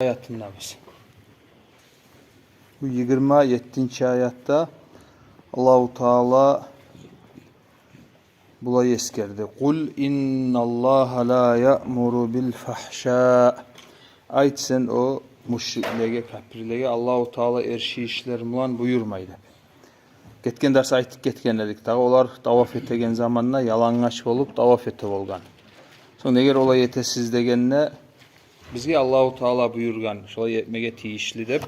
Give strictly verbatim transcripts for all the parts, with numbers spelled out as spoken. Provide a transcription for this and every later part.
аятындабыз. Бу йигирма еттинчи аятда Аллагьу Таала булай эсгерди: «Къул инналлагьа ла яъмуру бил фахша». Айт сен о мушриклеге, капирлеге: Аллагьу Таала эрши ишлер булан буюрмай деп. Гетген дарс айтып гетген эдик дагъы, олар таваф этеген заманда ялангач болуп таваф эте болгъан. Сонг, эгер олай этесиз дегенде, бизге Аллагьу Таала буюргъан, шолай этмеге тийишли деп,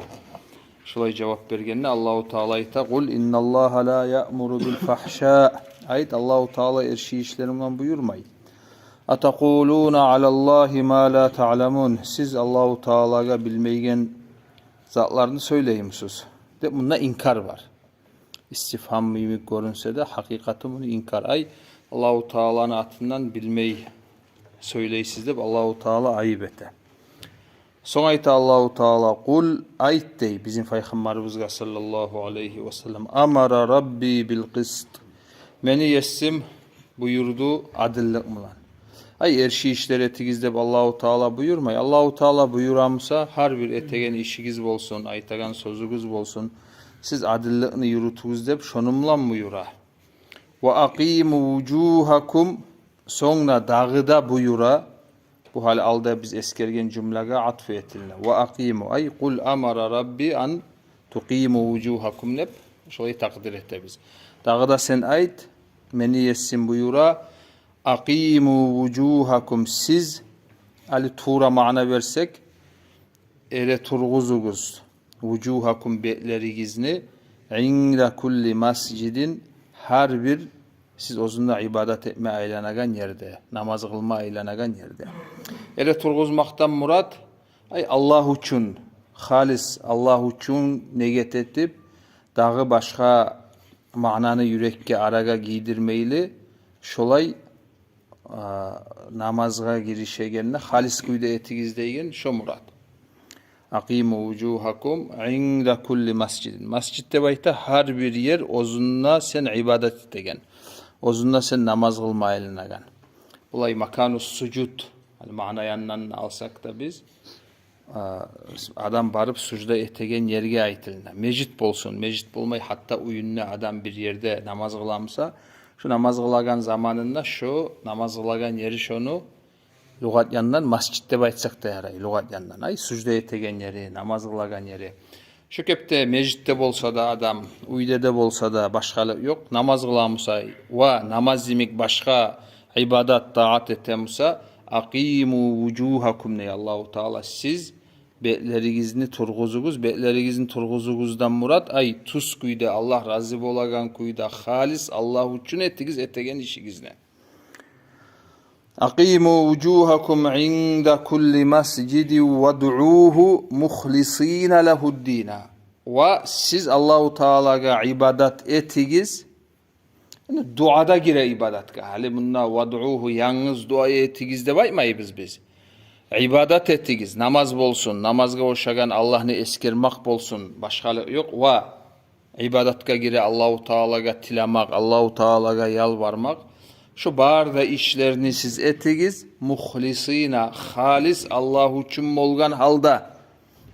шолай жавап бергенде, Аллагьу Таала айта: «Къул инналлагьа ла яъмуру бил фахша». Айт, Аллагьу Таала эрши ишлер булан буюрмай. «Атакъулуна алаллагьи ма ла таъламун». Сиз Аллагьу Таалагъа билмейген затланы сёйлеймисиз деп, мунда инкар бар. Истифгьам йимик гёрюнсе де, гьакъыкъаты муну инкар. Ай, Аллагьу Тааланы атындан билмей сёйлейсиз деп, Аллагьу Таала айып эте. Сонг айта Аллагьу Таала: «Къул», айт дей бизин Пайхаммарыбызгъа саллаллагьу алайгьи ва саллам: «Амара Рабби бил къист». Мени Есим буюрду адиллик булан. Ай, эрши ишлер этигиз деп Аллагьу Таала буюрмай. Аллагьу Таала буюра буса, гьар бир этеген ишигиз болсун, айтагъан сёзюгюз болсун, сиз адилликни юрютюгюз деп, шону булан буюра. «Ва акъиму вужугьакум», сонг да дагъы да буюра. Бу гьали алда биз эсгерген жумлагъа атф этилине. «Ва акъиму», ай, «Къул амара Рабби ан тукъиму вужугьакум» деп, шолай такъдир этебиз. Дагъы да сен айт, мени Есим буюра: «Акъиму вужугьакум», сиз, гьали тувра маъна берсек, эретургъузугъуз, «вужугьакум», бетлеригизни, «инда кулли масжидин», гьар бир сиз оьзюнде ибадат этме айланагъан ерде, намаз къылма айланагъан ерде. Эретургъузмакъдан мурат, ай, Аллагь учун, халис Аллагь учун негет этип, дагъы башгъа маънаны юрекге, арагъа гийдирмейли, шолай а, намазгъа гиришегенде халис кюйде этигиз деген шо мурат. «Акъиму вужугьакум инда кулли масжидин». Масжид деп айта гьар бир ер, оьзюнде сен ибадат этеген, оьзюнде сен намаз къылма айланагъан. Булай макану сужуд, гьали маъна янындан алсакъ да биз, а, адам барып сужда этеген ерге айтылына. Межит болсун, межит болмай, гьатта уьюнде адам бир ерде намаз къыла буса, шо намаз къылагъан заманында шо намаз къылагъан ери шону лугъат янындан масжид деп айтсакъ да ярай, лугъат янындан. Ай, сужда этеген ери, намаз къылагъан ери. Шо кепде межитде болса да адам, уьйде де болса да, башгъалыкъ ёкъ. Намаз къыла буса ва намаз йимик башгъа ибадат, таат эте буса, «Акъиму вужугьакум» дей Аллагьу Таала, сиз бетлеригизни тургъузугъуз. Бетлеригизни тургъузугъуздан мурат, ай, тюз кюйде, Аллагь рази болагъан кюйде, халис Аллагь учун этигиз этеген ишигизни. «Акъиму вужугьакум инда кулли масжидин вадъугьу мухлисина лагьуддина». Ва сиз Аллагьу Таалагъа ибадат этигиз. Яни дуа да гире ибадатгъа. Гьали мунда «вадъугьу», янгыз дуа этигиз деп айтмайбыз биз. Ибадат этигиз, намаз болсун, намазгъа ошагъан Аллагьны эсгермакъ болсун, башгъалыкъ ёкъ. Ва ибадатгъа гире Аллагьу Таалагъа тилемакъ, Аллагьу Таалагъа ялбармакъ. Шо бары да ишлени сиз этигиз, мухлисина, халис Аллагь учун болгъан гьалда.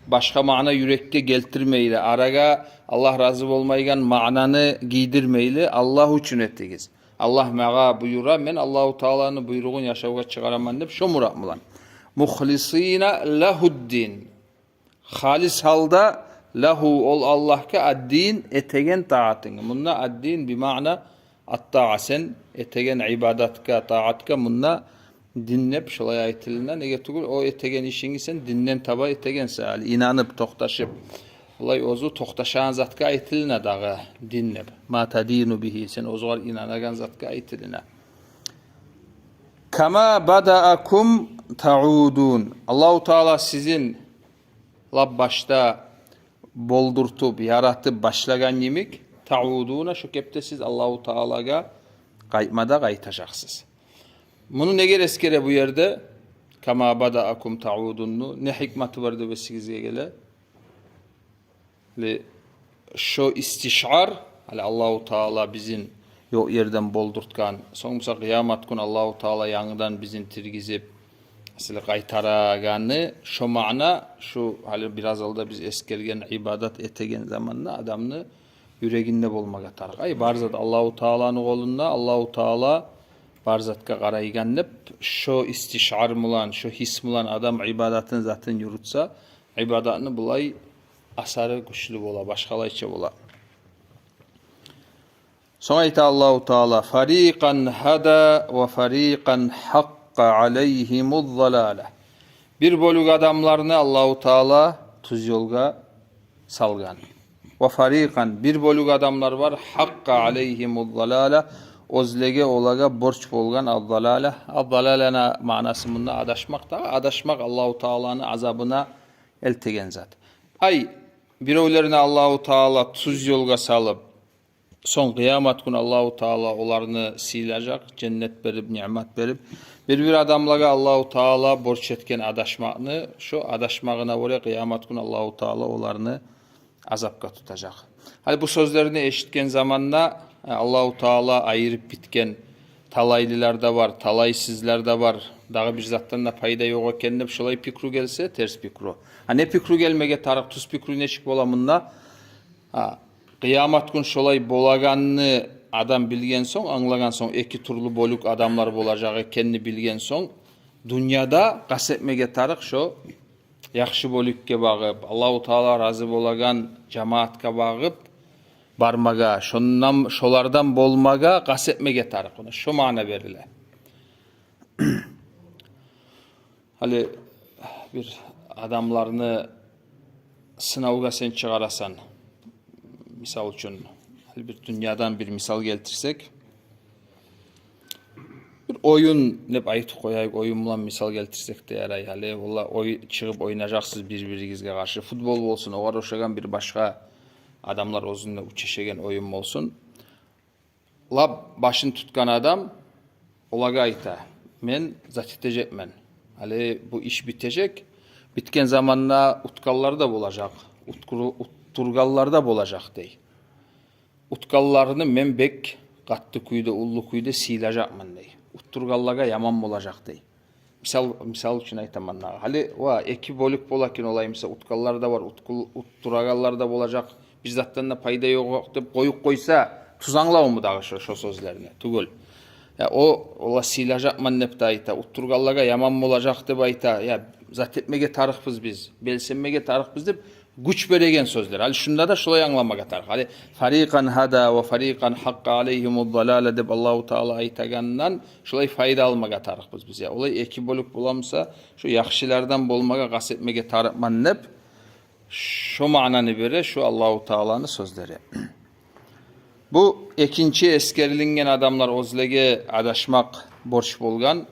Башгъа маъна юрекге гелтирмейли, арагъа Аллагь рази болмайгъан маънаны гийдирмейли, Аллагь учун этигиз. Аллагь магъа буюра, мен Аллагьу Тааланы буйругъун яшавгъа чыгъараман деп, шо мурат булан. Мухлисина лагьуддин. Халис гьалда, лагьу, ол Аллагьгъа, аддин, этеген таатынг. Мунда аддин би маъна аттаа, сен этеген ибадатгъа, таатгъа мунда дин деп шолай айтылына. Неге тюгюл, о этеген ишинги сен динден таба этегенсе, гьали инанып, токъташып. Олай оьзю токъташагъан затгъа айтылына дагъы дин деп. Ма тадину бигьи, сен оьзюгер инанагъан затгъа айтылына. Кама бадаакум таудун. Аллагьу Таала сизин лап башда болдуртуп, яратып башлагъан йимик, таудуна, шо кепде сиз Аллагьу Таалагъа къайтма да къайтажакъсыз. Муну неге эсгере бу ерде? Кама бадаакум таудунну не гьикматы бар деп эсигизге геле? Ли, шо истишар, гьали Аллагьу Таала бизин ёкъ ерден болдуртгъан, сонг буса къыямат гюн Аллагьу Таала янгыдан бизин тиргизип, Асли къайтарагъаны шо маъна, шу гьали бираз алда биз эсгерген ибадат этеген заманда адамны юрегинде болмагъа тарыкъ. Ай, бар зат Аллагьу Тааланы къолунда, Аллагьу Таала бар затгъа къарайгъан деп, шо истишар булан, шо гьис булан адам ибадатын, затын юрютсе, ибадатны булай асары гючлю бола, башгъалайча бола. Сонг айта Аллагьу Таала: «Фарикъан гьада ва фарикъан гьакъкъа алайгьимуз-залала». Бир бёлюк адамланы Аллагьу Таала тюз ёлгъа салгъан. «Ва фарикъан», бир бёлюк адамлар бар, «гьакъкъа алайгьимуз-залала», оьзлеге, олагъа борч болгъан аз-залала. Аз-залаланы маънасы мунда адашмакъ да, адашмакъ Аллагьу Тааланы азабына элтеген зат. Ай, биревлени Аллагьу Таала тюз ёлгъа салып, сонг къыямат гюн Аллагьу Таала оланы сыйлажакъ, женнет берип, ниъмат берип. Бир-бир адамлагъа Аллагьу Таала борч этген адашмакъны, шо адашмагъына гёре къыямат гюн Аллагьу Таала оланы азапгъа тутажакъ. Гьали бу сёзлени эшитген заманда, э, Аллагьу Таала айырып битген, талайлылар да бар, талайсызлар да бар, дагъы бир затдан да пайда ёкъ экен деп шолай пикру гелсе, терс пикру. Гьа, не пикру гелмеге тарыкъ, тюз пикру нечик бола мунда? Гьа, къыямат гюн шолай болагъанны адам билген сонг, англагъан сонг, эки тюрлю бёлюк адамлар болажакъ экенни билген сонг, дюньяда къаст этмеге тарыкъ шо яхшы бёлюкге багъып, Аллагьу Таала рази болагъан жамаатгъа багъып бармагъа, шондан, шолардан болмагъа къаст этмеге тарыкъ. Муна шо маъна бериле. Гьали бир адамланы сынавгъа сен чыгъарасан. Мисал учун, гьали бир дюньядан бир мисал гелтирсек, бир оюн деп айтып къояйыкъ, оюн булан мисал гелтирсек де ярай. Гьали валлагь, ой-, чыгъып ойнажакъсыз бир-биригизге къаршы. Футбол болсун, огъар ошагъан бир башгъа адамлар оьзюнде учешеген оюн болсун. Лап башын тутгъан адам олагъа айта: «Мен зат этежекмен. Гьали бу иш битежек. Битген заманда утгъанлар да болажакъ, уткъу-, уттургъанлар да болажакъ», — дей. «Утгъанланы мен бек къатты кюйде, уллу кюйде сыйлажакъман», — дей. «Уттургъанлагъа яман болажакъ», — дей. Мисал, мисал учун айтаман дагъы. Гьали, ва, эки бёлюк бола экен олай, мисал, утгъанлар да бар, уткъу-, уттурагъанлар да болажакъ, бир затдан да пайда ёкъ деп къоюп къойса, тюз англавму дагъы шо, шо сёзлени? Тюгюл. Я, о, ола сыйлажакъман деп де айта, уттургъанлагъа яман болажакъ деп айта. Я, зат этмеге тарыкъбыз биз, белсенмеге тарыкъбыз деп гюч береген сёзлер. Гьали шунда да шолай англамагъа тарыкъ. Гьали «фарикъан гьада ва фарикъан гьакъкъа алайгьимуз-залала» деп Аллагьу Таала айтагъандан шолай пайда алмагъа тарыкъбыз биз. Я, олай эки бёлюк боламса, шо яхшылардан болмагъа къаст этмеге тарыкъман деп, шо маънаны бере шо Аллагьу Тааланы сёзлери. Бу экинчи эсгерилинген адамлар, оьзлеге адашмакъ борч болгъан.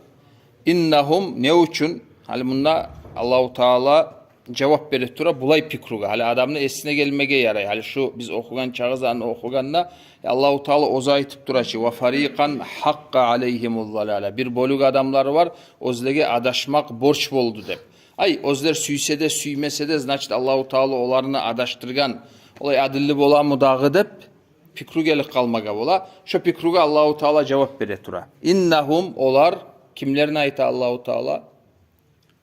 «Иннагьум», не учун? Гьали мунда Аллагьу Таала жавап бере тура булай пикругъа. Гьали адамны эсине гелмеге ярай. Гьали шу биз охугъан чагъы затны охугъанда, э, Аллагьу Таала оьзю айтып тура чы: «Ва фарикъан гьакъкъа алайгьимуз-залала». Бир бёлюк адамлар бар, оьзлеге адашмакъ борч болду деп. Ай, оьзлер сюйсе де, сюймесе де, значит, Аллагьу Таала оланы адашдыргъан. Олай адилли боламы дагъы деп пикру гелип къалмагъа бола. Шо пикругъа Аллагьу Таала жавап бере тура. «Иннагьум», олар, кимлерни айта Аллагьу Таала?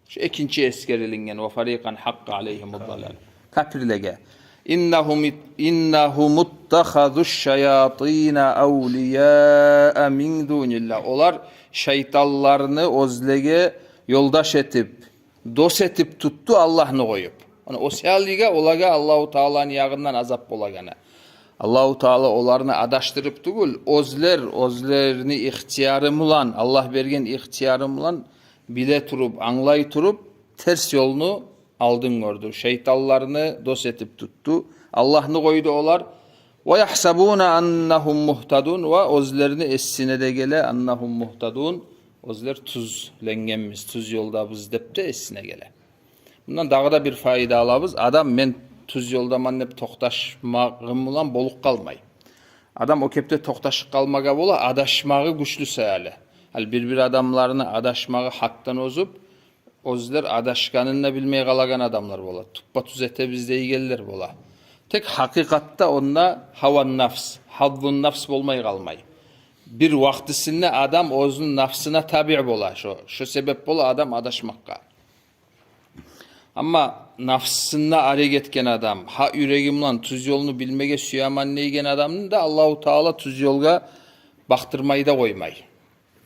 Шо экинчи эсгерилинген, «ва фарикъан гьакъкъа алайгьимуз-залала». Капирлеге. «Иннагьум ит-, иннагьумуттахазуш-шаятина авлияа мин дуниллагь». Олар шайтанланы оьзлеге ёлдаш этип, дос этип тутду Аллагьны къоюп. Ана о саялыгъа олагъа Аллагьу Тааланы ягъындан азап болагъаны. Аллагьу Таала оланы адашдырып тюгюл, оьзлер, оьзлерини ихтияры булан, Аллагь берген ихтияры булан биле туруп, англай туруп, терс ёлну алдын гёрдю. Шайтанланы дос этип тутду. Аллагьны къойду олар. «Ва ягьсабуна аннагьум мугьтадун», ва оьзлерини эсине де геле, «аннагьум мугьтадун», оьзлер тюзленгенбиз, тюз ёлдабыз деп де эсине геле. Мундан дагъы да бир пайда алабыз. Адам «мен тюз ёлдаман» деп токъташмагъы булан болуп къалмай. Адам о кепде токъташып къалмагъа бола, адашмагъы гючлю саялы. Гьали бир-бир адамланы адашмагъы гьатдан озуп, оьзлер адашгъанын да билмей къалагъан адамлар бола. Туппа-тюз этебиз дейгенлер бола. Тек гьакъыкъатда онда гьава-нафс, гьаззу-нафс болмай къалмай. бир вакътисинде адам оьзюню нафсына табиъ бола. Шо, шо себеп бола адам адашмакъгъа. Амма нафсына арек этген адам, гьакъ юреги булан тюз ёлну билмеге сюемен дейген адамны да Аллагьу Таала тюз ёлгъа бакъдырмай да къоймай.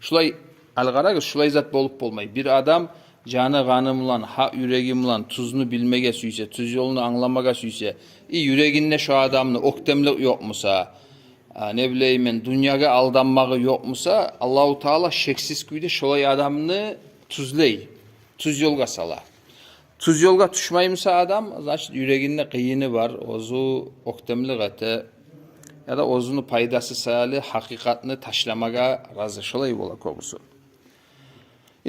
Шулай, ал къарагъыз, шулай зат болуп болмай. Бир адам жаны-къаны булан, гьакъ юреги булан тюзню билмеге сюйсе, тюз ёлну англамагъа сюйсе, и юрегинде шо адамны оьктемлик ёкъ буса, а, не билейим мен, дюньягъа алданмагъы ёкъ буса, Аллагьу Таала шексиз кюйде шолай адамны тюзлей, тюз ёлгъа сала. Тюз ёлгъа тюшмей буса адам, значит, юрегинде къыйыны бар, оьзю оьктемлик эте, яда оьзюню пайдасы саялы гьакъыкъатны ташламагъа рази, шолай бола кёбюсю.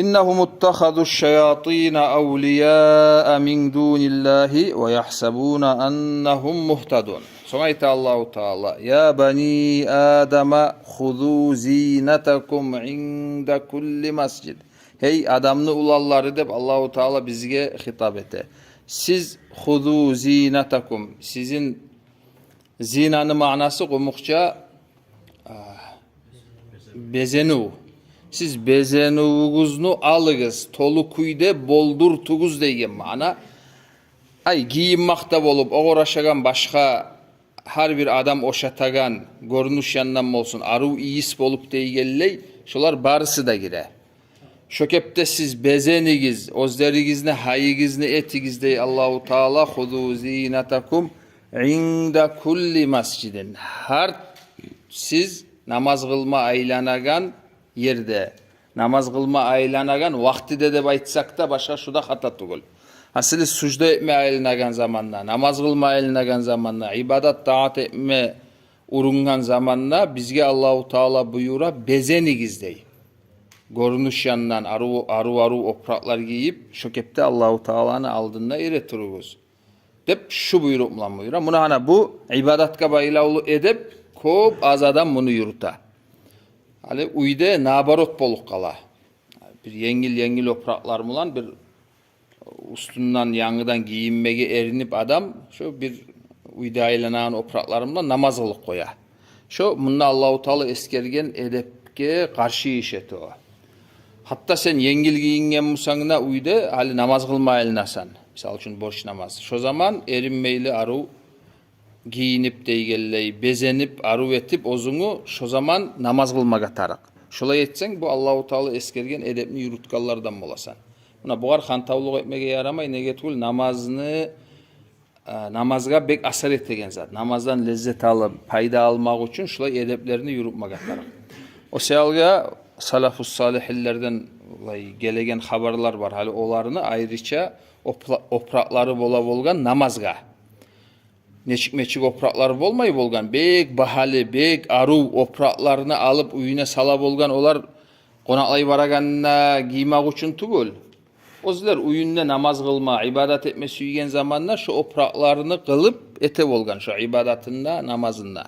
إنهم اتخذوا الشياطين أولياء من دون الله ويحسبون أنهم مهتدون. Сонг айта Аллагьу Таала: يا بني آدم خذوا زينتكم عند كل مسجد. Гьей адамны уланлары, деп Аллагьу Таала бизге хитап эте. Сиз خذوا زينتكم, сизин зинаны маънасы къумукъча, а, безенив. Сиз безенивигизни алыгъыз, толу кюйде болдуртугъуз деген маъна. Ай, гийинмакъда болуп, огъар ошагъан башгъа, гьар бир адам ошатагъан, гёрюнюш яндан болсун, арив ийис болуп дейгенлей, шолар барысы да гире. Шо кепде сиз безенигиз, оьзлеригизни гьайыгъызны этигиз дей Аллагьу Таала, خذوا زينتكم عند كل مسجد. Гьар сиз намаз къылма айланагъан ерде, намаз къылма айланагъан вакътиде деп айтсакъ да, башгъа шу да хата тюгюл. Асли сужда этме айланагъан заманда, намаз къылма айланагъан заманда, ибадат-таат этме урунгъан заманда бизге Аллагьу Таала буюра, безенигиз дей. Гёрюнюш яндан арив, арив, арив опуракълар гийип, шо кепде Аллагьу Тааланы алдында эретуругъуз деп шу буйрукъ булан буюра. Муна гьана бу ибадатгъа байлавлу эдеп, кёп аз адам муну юрюте. Гьали уьйде наоборот болуп къала. Бир енгил-енгил опуракълар булан, бир уьстюнден янгыдан гийинмеге эринип адам, шо бир уьйде айланагъан опуракълары булан намаз къылып къоя. Шо мунда Аллагьу Таала эсгерген эдепге къаршы иш эте о. Гьатта сен енгил гийинген бусанг да уьйде, гьали намаз къылма айланасан, мисал учун, борч намаз. Шо заман эринмейли арив гийинип дейгенлей, безенип, арив этип оьзюнгню, шо заман намаз къылмагъа тарыкъ. Шолай этсенг, бу Аллагьу Таала эсгерген эдепни юрютгенлерден боласан. Муна бугъар хантавлукъ этмеге ярамай, неге тюгюл намазны, э, намазгъа бек асар этеген зат. Намаздан леззет алып, пайда алмакъ учун шулай эдеплерни юрютмеге тарыкъ. О саялгъа салафус-салихинлерден булай гелеген хабарлар бар. Гьали оланы айрыча опла-, опуракълары бола болгъан намазгъа. Нечик-мечик опуракълар болмай болгъан, бек багьалы, бек арив опуракъланы алып уьюне сала болгъан олар, къонакълай барагъанда гиймек учун тюгюл. Оьзлер уьюнде намаз къылма, ибадат этме сюйген заманда шо опуракъланы къылып эте болгъан шо ибадатын да, намазын да.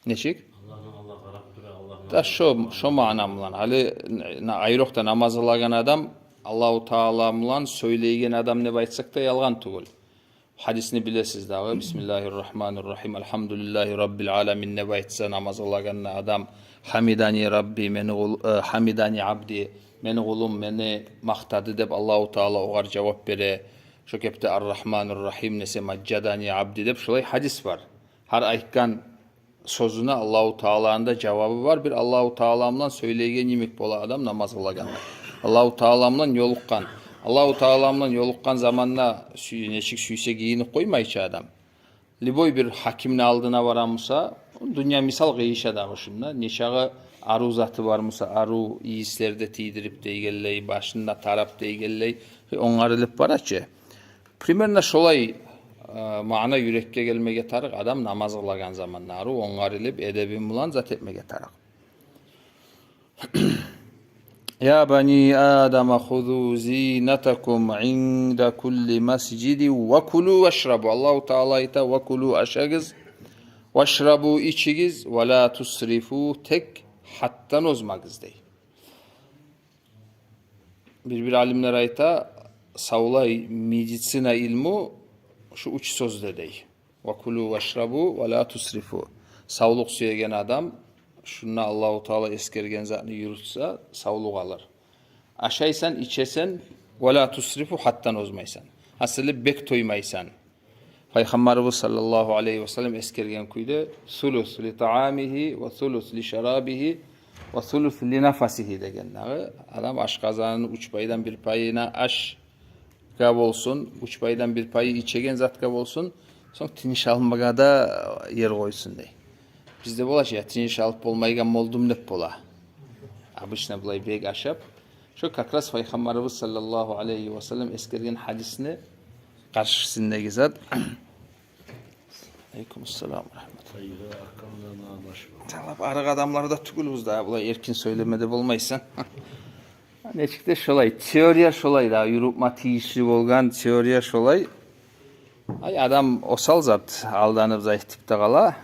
Нечик? Аллагьны Аллагь къарап тура, Аллагьны... Да шо, шо маъна булан. Гьали на-, айрокъда намаз къылагъан адам Аллагьу Таала булан сёйлейген адам деп айтсакъ да ялгъан тюгюл. Гьадисни билесиз дагъы: بسم الله الرحمن الرحيم، الحمد لله رب العالمين деп айтса намаз къылагъанда адам, حمدني ربي, мени къул-, э, حمدني عبدي, мени къулум мени макътады деп Аллагьу Таала огъар жавап бере. Шо кепде الرحمن الرحيم десе مجدني عبدي деп, шолай гьадис бар. Гьар айтгъан сёзюне Аллагьу Тааланы да жавабы бар. Бир Аллагьу Таала булан сёйлейген йимик бола адам намаз къылагъанда. Аллагьу Таала булан ёлукъгъан. Аллагьу Таала булан ёлукъгъан заманда сюй-, нечик сюйсе гийинип къоймай чы адам. Любой бир гьакимни алдына бара буса, дюнья мисал къыйыша дагъы шунда. Нечакъы арив заты бар буса, арив ийислер де тийдирип дейгенлей, башын да тарап дейгенлей, онгарылып бара чы. Примерно шолай, э, маъна юрекге гелмеге тарыкъ, адам намаз къылагъан заманда арив онгарылып, эдеби булан зат этмеге тарыкъ. يا بني آدم خذوا زينتكم عند كل مسجد وكلوا واشربوا. Аллагьу Таала айта: وكلوا, ашагъыз, واشربوا, ичигиз, ولا تسرفوا, тек гьаддан озмагъыз, дей. Бир-бир алимлер айта, савлай медицина илму шу уьч сёзде, дей. وكلوا واشربوا ولا تسرفوا. Савлукъ сюеген адам шунда Аллагьу Таала эсгерген затны юрютсе, савлукъ алыр. Ашайсан, ичесен, ва ла тусрифу, гьатдан озмайсан. Гьасили, бек тоймайсан. Пайхаммарыбыз саллаллагьу алайгьи ва саллам эсгерген кюйде: «Сулус ли таамигьи, ва сулус ли шарабигьи, ва сулус ли нафасигьи», — деген. Дагъы адам ашкъазанны уьч пайдан бир пайына ашгъа болсун, уьч пайдан бир пайы ичеген затгъа болсун, сонг тыныш алмагъа да ер къойсун дей. Бизде бола чы, я тыныш алып болмайгъан болдум деп бола. Обычно булай бек ашап. Шо как раз Пайхаммарыбыз саллаллагьу алайгьи ва саллам эсгерген гьадисни къаршысындагъы зат. Алейкум ассалам ва рагьматуллагь. Талап арыкъ адамлар да тюгюлбюз да, булай эркин сёйлеме де болмайсан. Нечик де шолай, теория шолай да, юрютме тийишли болгъан теория шолай. Ай, адам осал зат, алданып зат этип де къала.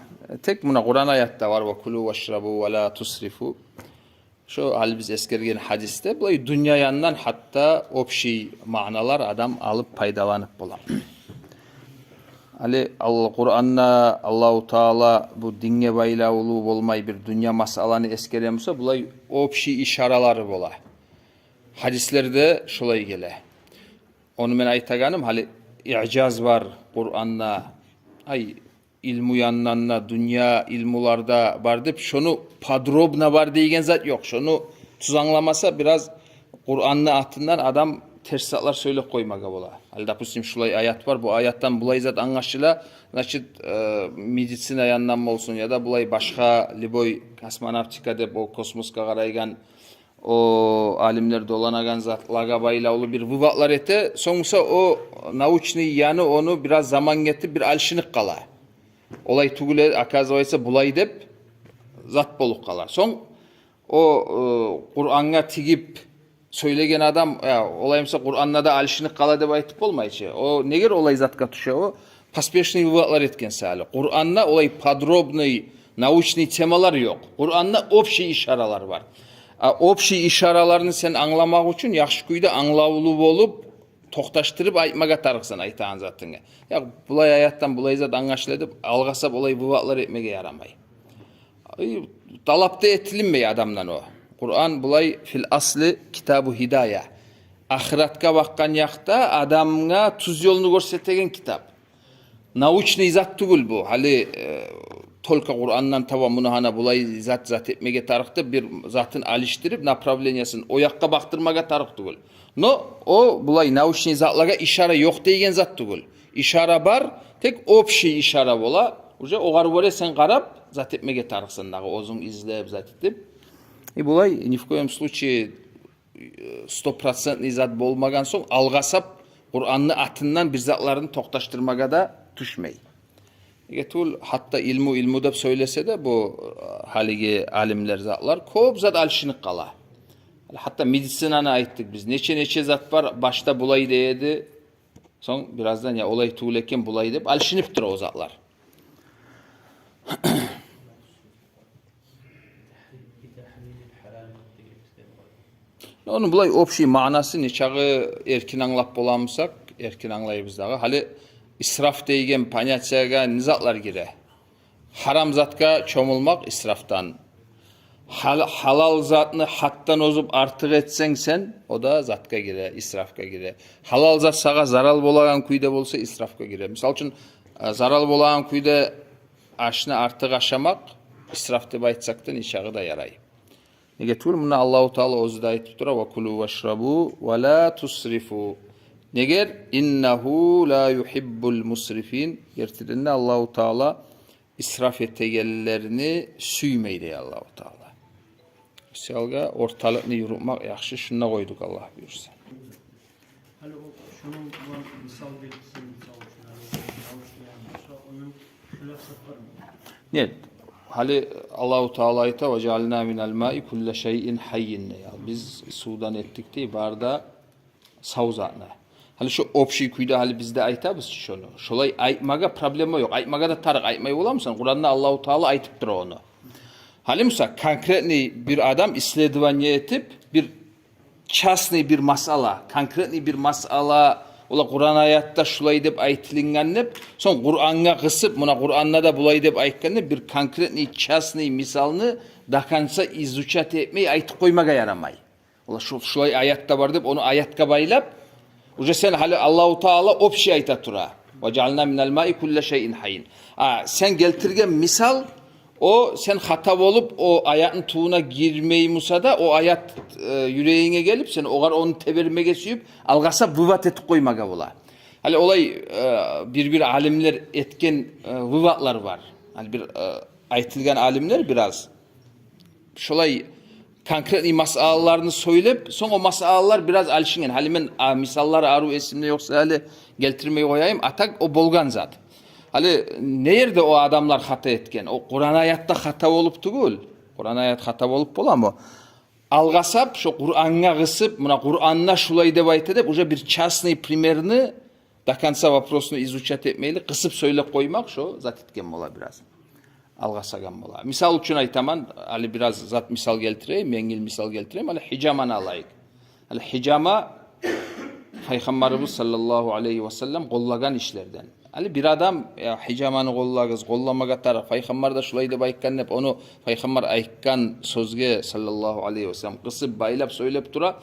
Тек муна Къуран аятда бар: «Ва кулу вашрабу ва ла тусрифу». Шо гьали биз эсгерген гьадисде булай дюнья янындан гьатта общий маъналар адам алып пайдаланып бола. Гьали Алла-, Къуранда Аллагьу Таала бу динге байлавлу болмай бир дюнья масъаланы эсгере буса, булай общий ишаралары бола. Гьадислерде шолай геле. Ону мен айтагъаным, гьали иъжаз бар Къуранда, ай, илму янындан да, дюнья илмуларда бар деп, шону подробно бар деген зат ёкъ. Шону тюз англамаса, бираз Къуранны атындан адам терс затлар сёйлеп къоймагъа бола. Гьали, допустим, шулай аят бар, бу аятдан булай зат англашыла, значит, э, медицина янындан болсун, яда булай башгъа, любой космонавтика деп, о космосгъа къарайгъан о алимлер доланагъан затлагъа байлавлу бир выводлар эте. Сонг буса о научный яны ону бираз заман гетип бир алышынып къала. Олай тюгюл эди, оказывается, булай деп зат болуп къала. Сонг о, э, Къурангъа тигип сёйлеген адам, э, олай буса Къуранда да алышынып къала деп айтып болмай чы. О негер олай затгъа тюше, о поспешный выводлар этген саялы. Къуранда олай подробный научный темалар ёкъ. Къуранда общий ишаралар бар. А общий ишараларны сен англамакъ учун яхшы кюйде англавлу болуп, токъташдырып айтмагъа тарыкъсан айтагъан затынгны. Я булай аятдан булай зат англашыла деп, алгъасап олай выводлар этмеге ярамай. Ай, талап да этилинмей адамдан о. Къуран булай фил асли китабу гьидая. Ахыратгъа бакъгъан якъда адамгъа тюз ёлну гёрсетеген китап. Научный зат тюгюл бу. Гьали, э, только Къурандан таба муну гьана булай зат, зат этмеге тарыкъ деп бир затын алышдырып, направлениясын о якъгъа бакъдырмагъа тарыкъ тюгюл. Но о булай научный затлагъа ишара ёкъ деген зат тюгюл. Ишара бар, тек общий ишара бола. Уже огъар гёре сен къарап, зат этмеге тарыкъсан дагъы, оьзюнг излеп, зат этип. И булай ни в коем случае, э, стопроцентный зат болмагъан сонг, алгъасап Къуранны атындан бир затларын токъташдырмагъа да тюшмей. Неге тюгюл, гьатта илму, илму деп сёйлесе де бу, э, гьалиги алимлер, затлар, кёп зат алышынып къала. Гьатта медицинаны айтдыкъ биз. Нече-нече зат бар, башда булай дей эди, сонг бираздан, я олай тюгюл экен, булай деп алышынып тура о затлар. Ону булай общий маънасы, нечакъы эркин англап боламысакъ, эркин англайбыз дагъы. Гьали исраф дейген понятиягъа не затлар гире? Гьарам затгъа чомулмакъ исрафдан. Гьал-, гьалал затны гьатдан озуп артыкъ этсенг сен, о да затгъа гире, исрафгъа гире. Гьалал зат сагъа зарал болагъан кюйде болса, исрафгъа гире. Мисал учун, э, зарал болагъан кюйде ашны артыкъ ашамакъ исраф деп айтсакъ да, нечакъы да ярай. Неге тюгюл, муна Аллагьу Таала оьзю де айтып тура: «Ва кулу вашрабу ва ла тусрифу». Негер, «Иннагьу ла югьиббул мусрифин». Гертиден де Аллагьу Таала исраф этегенлерни сюймей дей Аллагьу Таала. Шо саялы орталыкъны юрютмек яхшы, шунда къойдукъ, Аллагь буюрса. Гьали о, шону булан мисал гелтирсенг, мисал учун, гьали о научный янында, шо ону шулай сапармы? Нет. Гьали Аллагьу Таала айта: «Ва жаъална минал маи кулла шайин гьаййин», — дей. Биз сувдан этдик дей бары да сав затны. Гьали шо общий кюйде гьали биз де айтабыз чы шону. Шолай айтмагъа проблема ёкъ. Айтмагъа да тарыкъ, айтмай боламысан? Къуранда Аллагьу Таала айтып тура ону. Гьали, мисал, конкретный бир адам исследование этип, бир частный бир масъала, конкретный бир масъала Олар Къуран аятда шулай деп айтылынгъан деп, сонг Къурангъа къысып, муна Къуранда да булай деп айтгъан деп, бир конкретный частный мисалны до конца изучать этмей айтып къоймагъа ярамай. Олар шу-, шулай аятда бар деп, ону аятгъа байлап, уже сен гьали Аллагьу Таала общий айта тура. «Ва жаална минал маи кулла шайин хайин». А сен гелтирген мисал, о сен хата болуп, о аятны тюбюне гирмей буса да, о аят, э, юрегинге гелип, сен огъар ону тебермеге сююп, алгъасап вывод этип къоймагъа бола. Гьали олай, э, бир-бир алимлер этген, э, выводлар бар. Гьали бир, э, айтылгъан алимлер бираз шолай конкретный масъалаланы сёйлеп, сонг о масъалалар бираз алышынгъан. Гьали мен, а, мисаллар арив эсимде ёкъ буса, гьали гелтирмей къояйым, а так о болгъан зат. Гьали не ерде о адамлар хата этген? О Къуран аятда хата болуп тюгюл. Къуран аят хата болуп боламы? Алгъасап, шо Къурангъа къысып, муна Къуранда шулай деп айта деп, уже бир частный примерни до конца вопросну изучать этмейли, къысып сёйлеп къоймакъ шо зат этген бола бираз. Алгъасагъан бола. Мисал учун айтаман, гьали бираз зат мисал гелтирейим, енгил мисал гелтирейим. Гьали гьижаманы алайыкъ. Гьали гьижама Пайхаммарыбыз саллаллагьу алайгьи ва саллам къоллагъан ишлерден. Гьали бир адам, я, гьижаманы къоллагъыз, къолламагъа тарыкъ, Пайхаммар да шулай деп айтгъан деп, ону Пайхаммар айтгъан сёзге саллаллагьу алайгьи ва саллам къысып, байлап сёйлеп тура.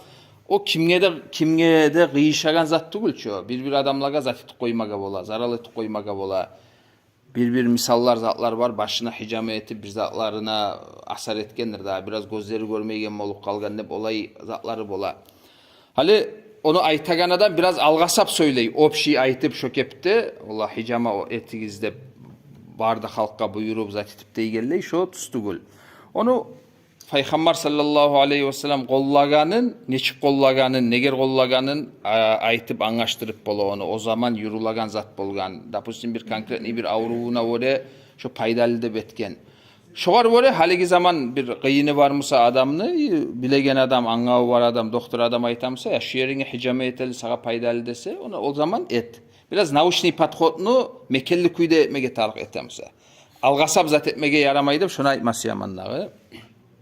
О кимге де, кимге де къыйышагъан зат тюгюл чю. Бир-бир адамлагъа зат этип къоймагъа бола, зарал этип къоймагъа бола. Бир-бир мисаллар, затлар бар, башына гьижама этип, бир затларына асар этгендир да, бираз гёзлери гёрмейген болуп къалгъан деп, олай затлары бола. Гьали ону айтагъан адам бираз алгъасап сёйлей, общий айтып, шо кепде, валлагь, гьижама этигиз деп, бары да халкъгъа буюруп, зат этип дейгенлей, шо тюз тюгюл. Ону Пайхаммар саллаллагьу алайгьи ва саллам къоллагъанын, нечик къоллагъанын, негер къоллагъанын, а, айтып, англашдырып бола ону. О заман юрюлеген зат болгъан. Допустим, бир конкретный бир аврувуна гёре шо пайдалы деп этген. Шогъар гёре гьалиги заман бир къыйыны бар буса адамны, билеген адам, ангаву бар адам, доктор адам айта буса, я, шу еринге гьижама этели, сагъа пайдалы десе, ону о заман эт. Бираз научный подходну мекенли кюйде этмеге тарыкъ эте буса. Алгъасап зат этмеге ярамай деп, шону айтма сюемен дагъы.